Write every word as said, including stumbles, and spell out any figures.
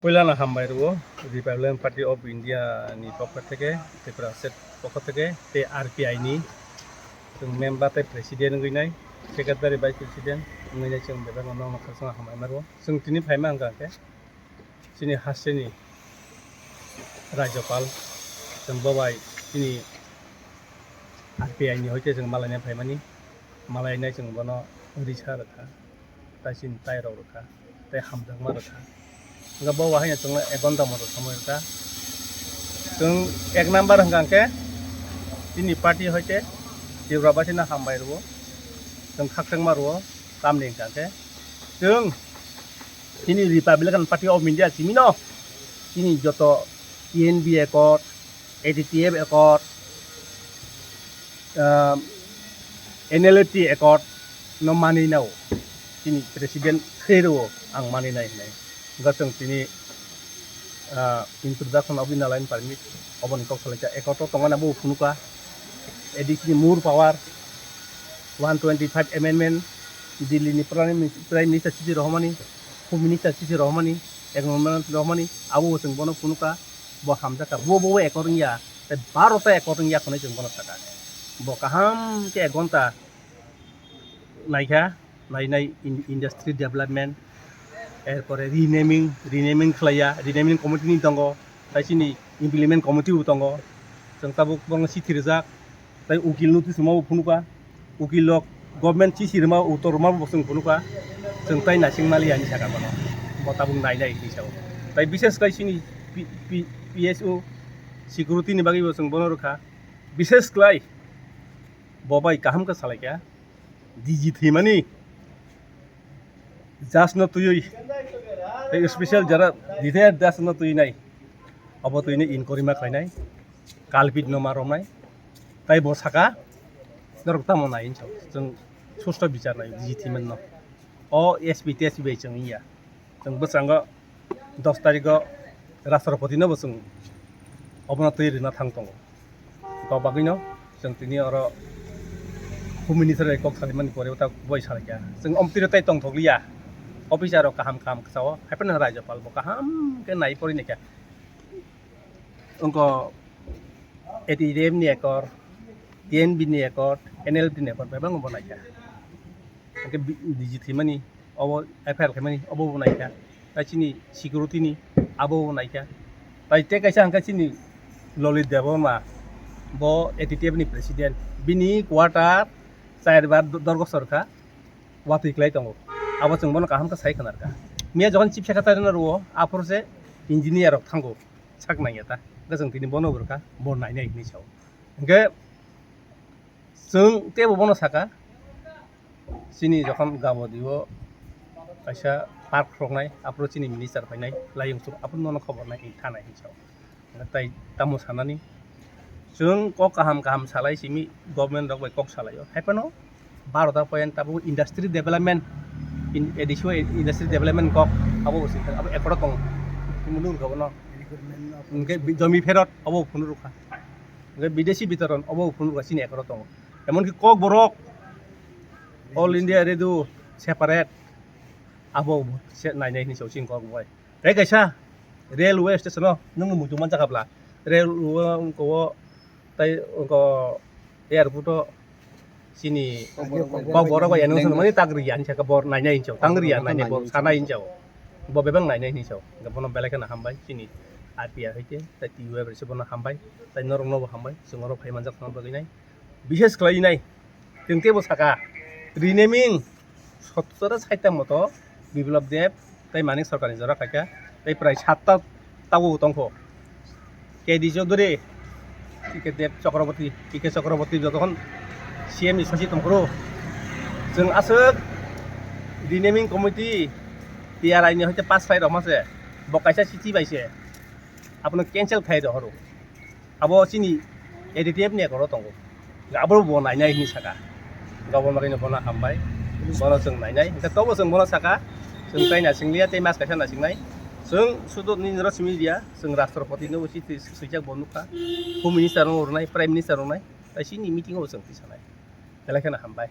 Puilano hambai rwo Republican Party of India ni pokho theke, Tripura State pokho theke tei R P I ni chwng member tei president wngwi nai, secretary, vice president wngwi nai, chwng bebak no nokha song hambai ma rwo. Chwng tini phaima hwnkha khe chini hasteni Rajyapal, chwng bo bai chini R P I ni hoite chwng malaina phaimani, malainai chwng bono risa rwkha, tei chini tai rok rwkha, tei hamjakma rwkha. Hwnkhe bo wahai no chwngno ek ghonta moto somoi rwkha. Chwng ek number hwnkha khe chini party hoite Tripura basino hambai rwo, chwng khakchangma rwo, tamni hwnkha khe chwng chini Republican Party of India simino chini joto T N B accord, A D T F accord, ah, N L F T accord no manwi nao. Chini president khe rwo ang manwi nai hinai. Hwnkhe chwng tini, ah, introduction of the Inner Line Permit oboni kok salaikha. Accord o tongmani abo phunukha. A D C ni more power, one twenty five amendment, Delhi ni Prime Min-, Prime Minister C C Rohmani, Home Minister C C Rohmani, Ek Number Rohmani, abo chwng bono phunukha. Bo hamjakha, bo, bo, bo accord wngya, tei baro ta accord wngya hwnwi chwng bono sakha. Bo kaham khe ek ghonta naikha, nainai in-, industry development, erpore renaming, renaming khlaiya, renaming committee ni tongo, tei chini implement committee bo tongo, chwng tabuk bono chithi rijak, tei ukil notice rwma bo phunukha. Ukil rok government chithi rwma, uttor rwma bo chwng phunukha. Chwng tai naising maliya hinwi sakha bono. Bo tabuk nainai hinwi sao. Tai bishes khlai chini P-, P-, P S O security ni bagwi bo chwng bono rwkha. Bishes khlai bo bai kaham khe salaikha. D G thwimani judge no twiwi, tei special jara retired judge no twi nai, obo twini inquiry ma khlainai, culprit no ma romnai, tai bo saka norok tamo nai hinwi sao, chwng susto bichar nai D G thwimani no. O S P T S P bai chwng wngya, chwng bwskango dos tarikh o Rashtrapati no bo chwng obono twi rwna thang tongo. Kok bagwi no chwng tini oro Home Minister bai kok salimani pore ta bai salaikha. Chwng omtwi rw tai tongthok liya. Officer rok kaham kaham kwchao. Haiphano Rajyapal bo kaham khe nai pori naikha. Wngkha A T F ni accord, T N B ni accord, N L F T ni accord bebak bo naikha. Hwnkhe bi-, D G thwimani obo F I R khaimani obo bo naikha, tai chini security ni abo bo naikha, tai tei kaisa hwnkhe chini Lalit Debbarma, bo A T T F ni president, bini quarter char bar do-, dorgo sorkha, watwi klai tongo, abo chwng bono kaham khe sai khna rwkha. Miya jokhon chief secretary no rwo, aphuru se engineer rok thango, sak nangya ta, hwnkhe chwng tini bono bo rwkha, bo nainai hinwi sao. Hwnkhe chwng teibo bono saka, chini jokhon Gabodi o kaisa park rwknai, aphuru chini minister phainai, layung chuk aphuru nono khobor nai thanai hinwi sao. Tai tamo sanani, chwng kok kaham kaham salai simi government rok bai kok salaio. Haiphano barota point tabuk industry development, in, A D C o industry development kok abo bo singkha, abo ekoro tong phunukha bono. Hwnkhe bi-, jomi pherot abo phunukha. Hwnkhe bidesi bitoron obo phunukha chini ekoro tongo. Emonki Kokborok, All India Radio separate abo se nainai hinwi sao chini Kokborok bai. Tei kaisa railway station o nwng muitu manjakha bla? Railway o wngkha o tei wngkha airport o chini Kokborok bai ano mani tak riya hinwi sakha bo nainai hinwi sao, tang riya nainai bo sanai hinwi sao. Bo bebak nainai hinwi sao. Bono belai kheno hambai chini R T I hoite tei T U F rwse bono hambai tei norokno bo hambai chwng oro phai manjak thangna bagwi nai. Bishes khlai nai, chwng teibo saka, renaming sottor saita moto Biplab Deb tei Manik Sarkarni jora khaikha, tei prai satta tabuk tongkho. K D Chaudhary, K K Deb Chakraborty, K K Chakraborty jotokhon C M ni sasi tongphuru. Chwng aswk renaming committee T R I ni hoite pass khlai rwma se, bo kaisa chithi bai se abono cancel khai rohoro. Abo chini A D T F ni ekoro tongo. Abo bo nainai hinwi saka. Gabon bagwi no bono hambai. Bono chwng nainai. Hwnkhe tobo chwng bono saka. Chwng tai naising liya tei mas kaisa naising nai. Chwng sudu ni noro simi liya. Chwng Rashtrapati no usi twi swijak bo nukha. Home Minister no rwnai, Prime Minister rwnai. Tai chini meeting o chwng twi sanai. Belai kheno hambai.